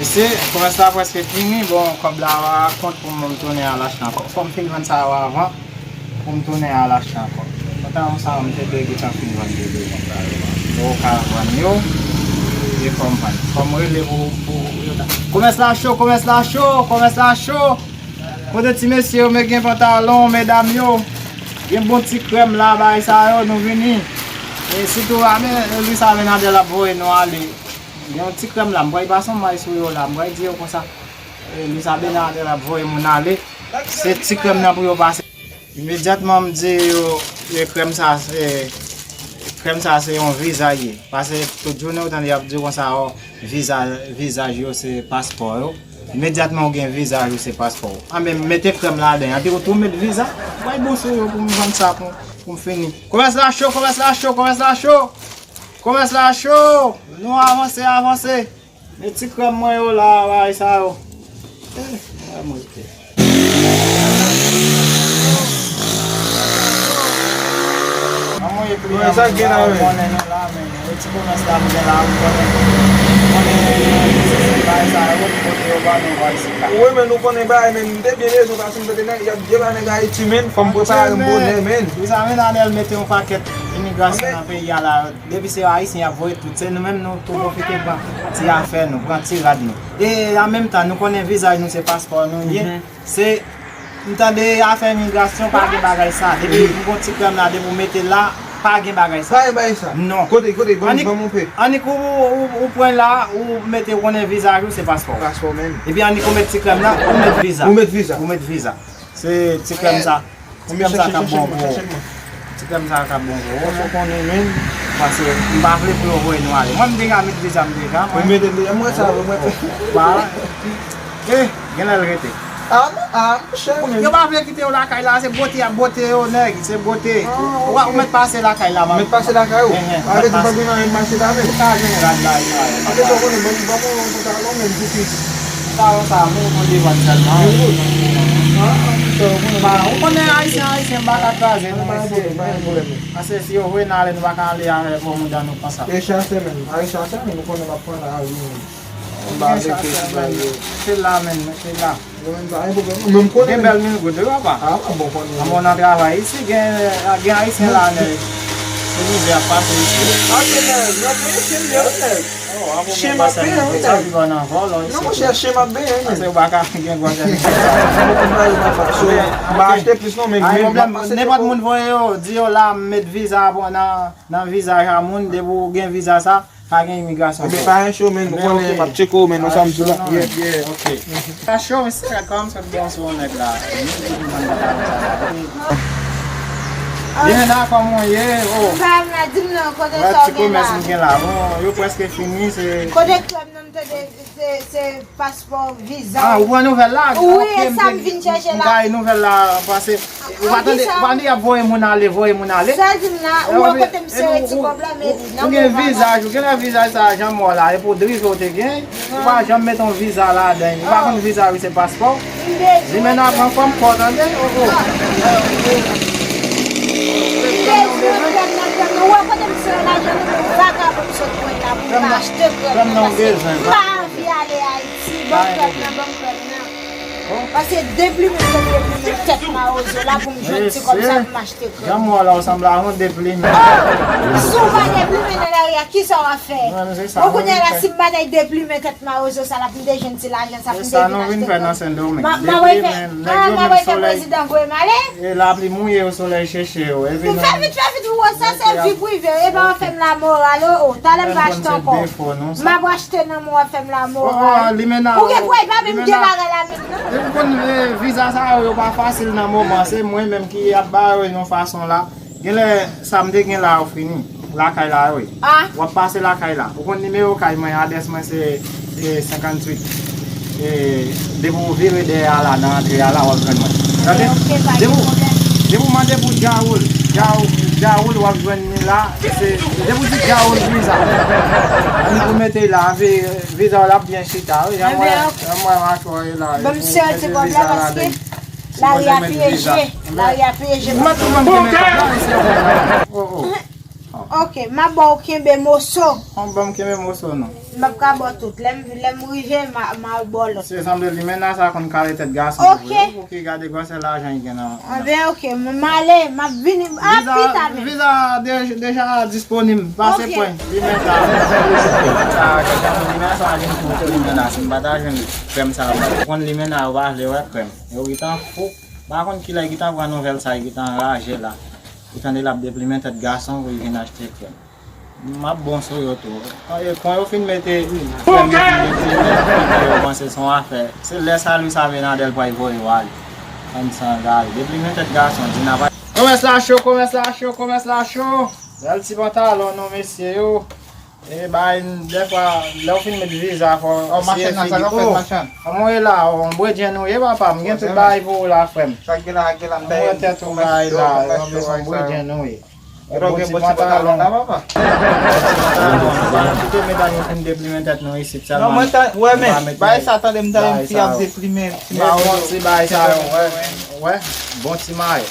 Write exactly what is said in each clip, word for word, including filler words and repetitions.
Mesye, komès la prèske fini. Bon, kòb la a kont pou mwen tounen al achte ankò. Fò m fin vann sa yo avan pou m tounen al achte ankò. Pantalon sa yo, m te dwe gentan fin vann yo deja. Bon, ou ka vann yo. E fò m vann. Fò m rele pou, pou, pou yo ta. Komès la cho, komès la cho, komès la cho. Kote ti mesye yo, men gen pantalon, medam yo. Gen bon ti krèm la, bagay sa yo, nou vini. E sitou, a, men, Luis Abinader ap voye nou ale. Gen yon ti krèm la, m kwè li pase yon may sou yo la, m kwè di yo konsa. E, Luis Abinader ap voye moun ale. Se ti krèm nan pou yo pase. Imedyatman m di yo, e, krèm sa, se, krèm sa se yon viza ye. Pase tout jounen ou tande y ap di yo konsa, o, viza, vizaj yo se paspò yo. Imedyatman ou gen vizaj ou se paspò ou. Anben, mete krèm ladan. Epi ou tou met viza. Bay bon sou yo pou m vann sa pou, pou m fini. Komès la cho, komès la cho, komès la cho. Komès la cho. Nou avanse, avanse. Men ti krèm mwen yo la, bagay sa yo. Eh, mwen mwen te. Anmwey, kliyan sa gen la, wi. Konnen nou la, men. E ti komès la m gen la, m konnen, m konnen se bagay sa yo, m kote yo ba nou vwal sika. Wi, men nou konnen bagay, men m te byen rezon, paske m tande nèg, y ap deba nèg Ayiti, men fòk m prepare m bonè, men. Wi, sa men Anèl mete yon pakèt imigrasyon nan peyi a la, depi se Ayisyen y ap voye tout, se nou menm nou tou pwofite pran ti afè nou, pran ti rad nou. E an menm tan, nou konnen vizaj nou se paspò nou ye. Se, m tande afè imigrasyon, pa gen bagay sa. Depi ou gon ti krèm la, depi ou mete la, pa gen bagay sa. Pa gen bagay sa. Non. Kote, kote, ban m, ban m yon pe. Annik ou, ou, ou pran la, ou mete, ou konnen vizaj ou se paspò. Paspò menm. Epi annik ou met ti krèm la, ou met viza. Ou met viza. Ou met viza. Se ti krèm sa. Ti krèm sa k ap bon pou ou. Ti krèm sa k ap bon pou ou. Fòk ou konnen, men. Paske m pa vle pou yo voye nou ale. Mwen, m deja met viza m deja, mwen. Ou mete l deja, mwen sa, mwen. Ba, eh, genlè l rete. Ah, non, ah, monchè, men. Yo pa vle kite yo lakay la, se bote y ap bote yo, nèg, se bote. Ou, ou mèt pase lakay la, man. Mèt pase lakay ou? Enhen. Avè di pa gen anyen mache la, men. Ou ka jwenn rad la, yo. Avè sa, ou konnen, ban m, ban m yon pantalon, men, pou fi. Sa yo, sa, moun konn devan sèlman. Ou konnen Ayisyen, Ayisyen, m pa ka kraze nou, mesye. Paske si yo voye n ale, nou pa ka ale avè po mouda nou konsa. E chase menm, ale chase menm, nou konnen m ap pran la, wi. M pa vle ke ti bagay yo. Mete la, men, mete la. Yo menm pa gen pwoblèm. Men m konnen. Gen bèl mil goud, wi, papa. Ah, bon, konnen. Anmwey, nan travay isi, gen, gen Ayisyen la, nèg. Se mizè ap pase isi. Ah, se nèg, yo peye chen yo, nèg. Chen m ap benyen, wi, nèg. Non, monchè, chen m ap benyen, men. Pase ou pa ka gen gwòs. M pa achte plis, non, men, men m ap pase. Nenpòt moun voye yo, di yo la, m met viza nan, nan vizaj a moun, depi ou gen viza sa, pa gen imigrasyon. Ebyen, pa gen cho, men, nou konnen m ap tcheke w, men, nan sa m di la. Yeah, yeah. Ok. Sa cho, mesye, gad kòman m sot bon sou yon nèg la. Limena, kòman w ye? Oh. M pa m la, di m non, kote sa w gen la? Ti komès m gen la. Bon, yo prèske fini, se. Kote krèm nan, m tande se, se paspò, viza. Ah, ou pran nouvèl la? Wi, e sa m vin chèche la. M gaye nouvèl la, pase ou pa tande, ou pa tande y ap voye moun ale, voye moun ale. Sa di m la, ou wè kote m sere ti kòb la, men li nan moman la. Ou gen vizaj, ou gen lè vizaj sa, jan m wè w la, epi w drive w te gen. Ou pa janm met yon viza ladan. Ou pa konn viza wi se paspò. Limena pran kòm kò tande. Oh, oh. M bezwen krèm nan, krèm nan. Ou wè kote m sere lajan nan, men vagabon m sot pran la pou m achte krèm nan, paske m pa anvi ale Ayiti. Ban m krèm nan, ban m krèm nan. Paske deplimen m konn deplimen tèt mawozo la pou m jwenn ti kòb sa pou m achte. Jan m wè w la, ou sanble a yon deplimen. Oh! Si w pa deplimen nan lari a, kisa w ap fè? Bon, kounye a la, si m pa t deplimen tèt mawozo sa la, pou m te jwenn ti lajan sa, pou m te vin achte kòb. M ap wè fè, ah, m ap wè fè prezidan voye m ale. E lapli mouye yo, solèy cheche yo. Fè vit, fè vit, ou wè sa se vi prive w, e pa w fè m lamoral, oh, oh, talè m va achte ankò. M ap achte nan men w, w ap fè m lamoral. Ou gen pway pa menm gen bagay la menm, non? Epi konn, eh, viza sa yo, yo pa fasil nan moman. Se mwen menm ki ap ba yo yon fason la. Genlè sa m te gen la yo fini. Lakay la yo ye. Ah. W ap pase lakay la. Ou konn nimewo kay mwen, adrès mwen se, se senkantuit. E, depi w vire dèyè a la, nan antre a la, w ap jwenn mwen. Tande? Ok, pa gen pwoblèm. Depi w, depi w mande pou Djawoul, Djawoul, Djawoul, w ap jwenn li la. Se, depi w di Djawoul viza. Annik ou mete la, vi-, viza w la ap byen chita, wi. Jan mwen, jan mwen machwè la. Ban m sere ti kòb la, paske lari a pyeje. Lari a pyeje. Mwen tou ban m kenbe kòb la, mesye. Oh, oh. Ok, m ap ba w kenbe moso. Ban m kenbe moso, non. M ap ka ba w tout. Lè m, lè m rive, m a, m a ba w lòt. Se sanble limena sa konn kale tèt gason. Ok. Wi, ok, gade gwosè lajan li gen nan. Anben, ok, m, m ale, m ap vini. A, pita menm. Viza de-, deja disponib. Pase pwen. Limena. Sa, gade limena sa, gen pou limena. Si m pa ta jwenn krèm sa, ou konn limena, ou pa vle wè krèm. Yo gentan fou. M pa konn kilè gentan pran nouvèl sa, gentan raje la. Ou tande l ap deplimen tèt gason pou l vin achte krèm. M ap bon sou yo tou. E, kon yo fin mete, yo fin mete, yo panse se yon afè. Se lè Salut Savenadel pral voye w ale. Fanm san gari. Depi l gen tèt gason, di n ap. Komès la cho, komès la cho, komès la cho. Bèl ti pantalon nou, mesye yo. E bay, dèfwa, lè w fin met viza, fò w siye figi. Oh, machann nan, sa k ap fèt, machann? Kòman w ye la? Oh, yon bredyen nou ye, papa m. M gen tout bagay pou ou la, frè m. Sa k gen la, sa k gen la, m bay. Mwen tèt ou bay la, yon bredyen nou ye. Yo gen bon ti pantalon la, papa. Bon ti pantalon. Kite medam yo fin deplimen tèt nou isit sèlman. Non, mwen ta, wè, men, bagay sa, tande m tande yon fi ap deplimen ti mayo. Bon ti bagay sa yo, wè. Wè, bon ti mayo.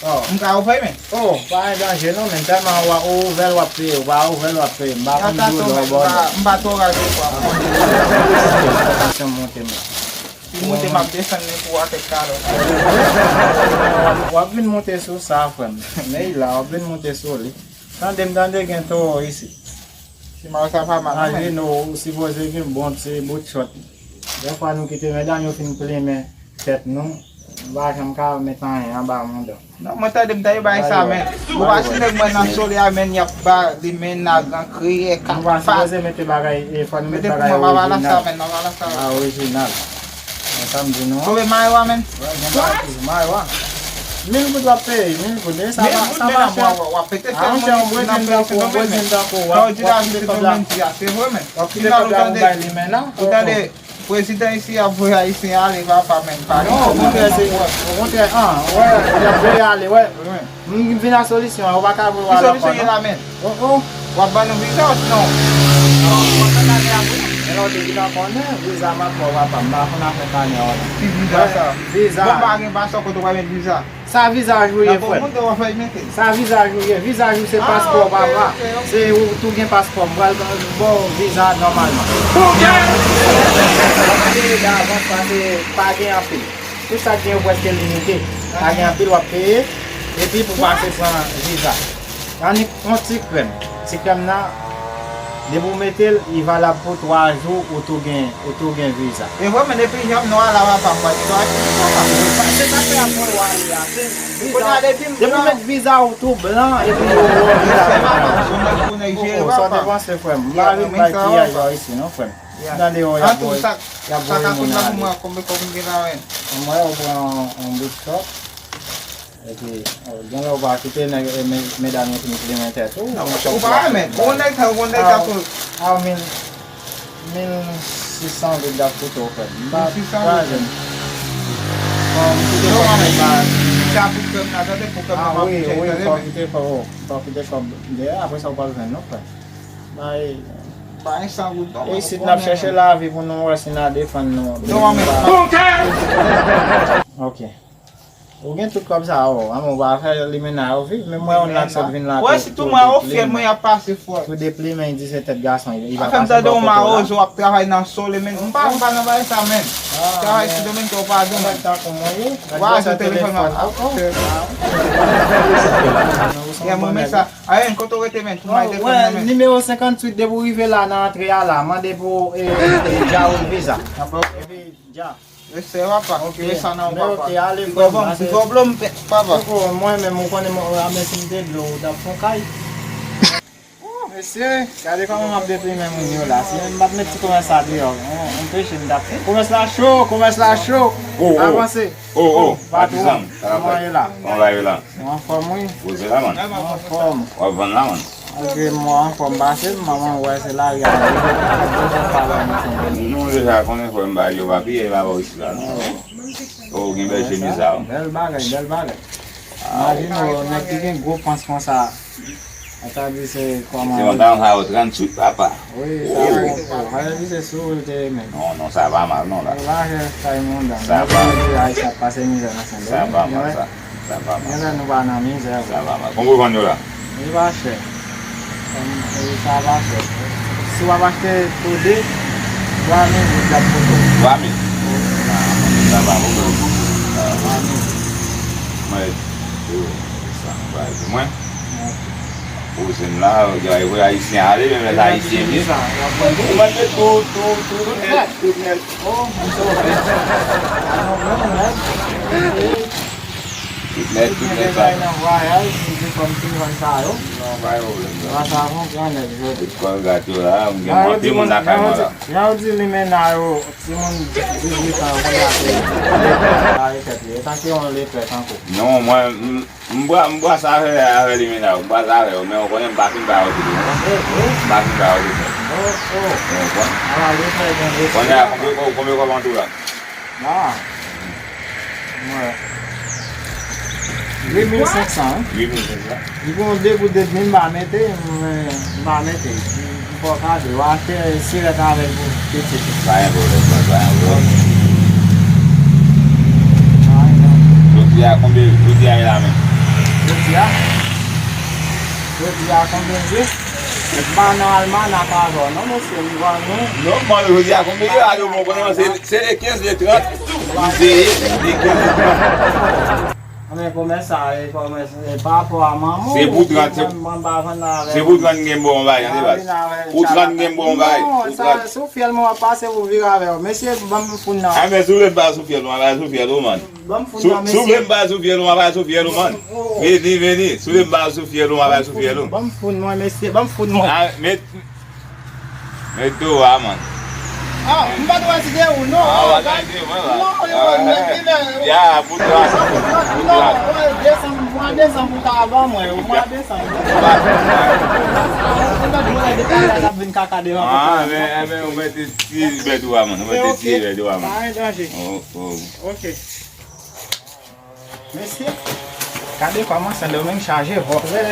Oh. M ka ouvè, men. Oh, pa gen danje non, men tèlman w a, ou ouvè l w ap peye, ou pa ouvè l w ap peye. M pa konn di w lè w bò. M pa twò raje kwa. Tansyon monte, men. Li monte, m ap desann li pou w a kèk kalòt. W ap vin monte sou sa, frè m. Men la, w ap vin monte sou li. Tande m tande gen towo isit. Ti mayo sa pa mal, non, men. Imajine w, ou sipoze gen bon ti bout chòt. Dèfwa nou kite medam yo fin plimen tèt nou, nou pa janm ka met anyen anba mouda. Non, mwen tande m tande bagay sa, men. Ou pa si nèg mwen nan sole a, men, y ap ba li men nan gran kriye, kat pat. Nou pa sipoze mete bagay, e, fò nou met bagay orijinal. Mete pou mwen, mama la sa, men, mama la sa. Bagay orijinal. Men sa m di nou an. Sove mayo a, men. Wè, gen bagay toujou. Mayo a. Mil goud w ap peye, mil goud. E sa pa, sa pa chè. A, monchè, yon bredyen tankou, yon bredyen tankou w, w ap, w ap kite kòb la. W ap kite kòb la pou bay li men la. Prezidan isi ap voye Ayisyen ale, papa, men pa gen. Non, okontrè, se, okontrè, an, wè, y ap voye ale, wè. M vin ak solisyon an, ou pa ka voye w ale ankò, non. Ki solisyon gen la, men? Oh, oh. W ap ban nou viza, osinon? Non, w ap ban kane a pou nou. Men lè w te gentan konnen, viza m ap ba w, papa, m pa konn afè kane a, non. Ki viza sa? Viza. Bon, pa gen pasò kote w pral met viza. Sa vizaj ou ye, frè m? Sa vizaj ou ye. Vizaj ou se paspò, papa. Se ou tou gen paspò. M pral ba w viza nòmalman. W ap peye davans paske pa gen anpil. Tout sa k gen yo prèske limite. Pa gen anpil w ap peye. Epi pou pase pran viza. Annik yon ti krèm. Ti krèm nan, depi w mete l, li valab pou twa jou, ou tou gen, ou tou gen viza. E vre, men depi janm nou al la, papa, m pa t achte, papa. Se sa k fè apre w ale a, se viza. Depi w met viza ou tou blan, epi yo wè w viza. Sa w te panse, frè m? M pa vin bay piyaj la isi, non, frè m. M tande yo, y ap voye, y ap voye moun ale. Mwen, ou pran yon bout chòt. Epi, oh, gen lè ou pa kite nèg, e, me-, medam yo fin plimen tèt ou. Non, monchè, ou pa renmen. Ou nèg sa, ou nèg sa tou. A, mil, mil sis san goud l ap koute w, frè m. M pa, pa jwenn. Fò m kite kòb mwen ba. Sa pou krèm nan, tande pou krèm nan, wi, wi, fò w kite kòb, fò w kite kòb dèyè, apre sa ou pral jwenn, non, frè. Bay. Bay san goud, non. E isit n ap chèche lavi pou nou wè si n a defann nou. Non, men. Ok. Ou gen tout kòb sa yo, anmè, ou pa fè limena yo viv, menm mwen yon nèg sot vin la tou, tou deplimen. Tou deplimen, di se tèt gason, li pa pase bò kote w la. Afè m tande yon mawozo ap travay nan sole, men m pa, m pa nan bagay sa, men. Travay Sendomeng, ou pa di mwen. Tankou mwen ye. Wa, sou telefòn mwen. Yè mwen, men sa. Ayen, kote w rete, men? Tou may telefòn mwen, men. Nimewo senkantuit, depi w rive la nan antre a la, mande pou, e, e, Dja ou visa. Epi, Dja. Respè, papa. Ok. Desann nan, papa. Men ok, ale, frè m, pase. Poko, mwen menm, ou konnen mwen, a, men si m te dlo, ou t ap fon kay. Oh, mesye, gade kòman m ap deplimen moun yo la. Si m pa t met ti komès la deyò, on, on peche m t ap fè. Komès la cho, komès la cho. Oh, oh. Avanse. Oh, oh, patizan, kòman ye la? Kòman bagay yo la? Mwen anfòm, wi. Poze la, man. Mwen anfòm. W ap vann la, man. Ok, mwen anfòm pase m, manman wè se lari a m rive, m ap bezwen pale ansanm. Nou deja konnen frè m bagay yo pa piye, pa ba w isi la, non. Oh, gen bèl chemiz la, wi. Bèl bagay, bèl bagay. Imajine w, nèg ki gen gwo pans konsa. Sa di se kòman. Se yon tan sa yo tranntuit, papa. Wi, sa yo, sa yo di se sou l te menm. Non, non, sa pa mal, non, la. Ou lajè kay mondan. Sa pa mal. Ayisyen ap pase mizè nan Sendomeng. Sa pa mal, sa. Sa pa mal. Genlè nou pa nan mizè, wi. Sa pa mal. Konbyen w vann yo la? Li pa chè. Kòm, e, sa pa chè. Si w ap achte pou de, twa mil goud l ap koute w. Twa mil. Sa va pou mwen. Twa mil. Mwen, yo, sa, bay pou mwen. Poze m la, yo, yo, ayisyen ale, menm lè ayisyen vin. Ou mande tout, tout, tout nèt, tout nèt. Oh, I'm sorry. I don't know, man. Tout nèt, tout nèt sa. Nan vwayaj, m te fè m fin vann sa yo. Non, pa gen pwoblèm, non. Sa, sa, yon gran nèg jodi. Tout kòl gate yo la, m gen monte moun lakay mwen la. Jan yo di limena yo, timoun dizuit an yo konn ape la retrèt li. E tanke yon retrèt ankò. Non, mwen, m, m bwa, m bwa sa avè, avè limena yo, m bwa sa avè yo, men w konnen m pa fin ba yo tout, w konprann? M pa fin ba yo tout. Ou konprann? Kounye a, konbyen, konbyen kòb an tou la? Ah. Mwen. Uit mil senk san, wi. Uit mil senk san. Li gon de goud edmi, m pa mete, m, m pa mete. M fè w kado. W a fè sirèt avè l pou pitit ou. Pa gen pwoblèm, pa, pa gen pwoblèm. Jodi a, konbyen, jodi a, e la menm? Jodi a? Jodi a, konbyen je? M pa nan almanak avè w, non, mesye, m vann nou. Non, mwen, jodi a, konbyen je a, yo, bon, konnen se, se le kenz, le trant, m seye, le kenz, le trant. Men kòmès sa, e kòmès, e pa rapò a manman w, se pou trant, se, mwen, mwen pa vann avè se pou trant gen bon bagay, se pa. Pou trant gen bon bagay. Non, sa, sou fyèl mwen w ap pase pou vire avè w. Mesye, ban m foun nan. A, men si w vle m pa sou fyèl, mwen pa sou fyèl, ou, man. Ban m foun nan, mesye. Si w vle m pa sou fyèl, mwen pa sou fyèl, ou, man. Vini, vini. Si w vle m pa sou fyèl, mwen pa sou fyèl, ou. Ban m foun mwen, mesye. Ban m foun mwen. A, men Met do a, man. Ah, m pa t wè si se ou, non. Ah, w pa t wè si se mwen, la. Non, yo, ah, met li la. Ya, pou twa. Pou twa. Non, mwa desanm, mwa desanm ou ta avan mwen, mwa desanm. Ou pa konn, man. Ou pa t wè detay la t ap vin kaka devan. Ah, men, men, ou mete ti bèt ou a, man. Ou mete ti bèt ou a, man. Pa gen danje. Oh, oh. Ok. Mesye, gade kòman Sendomeng chaje vòlè.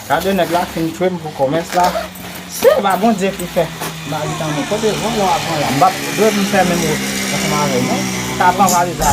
Gade nèg la fin tchwe m pou kòmès la. Se pa Bondye ki fè. M pa di tankou kote vòlè w ap pran la. M pa dwe m fè menm wout ansanm avè w, non. Sa pran valiz la.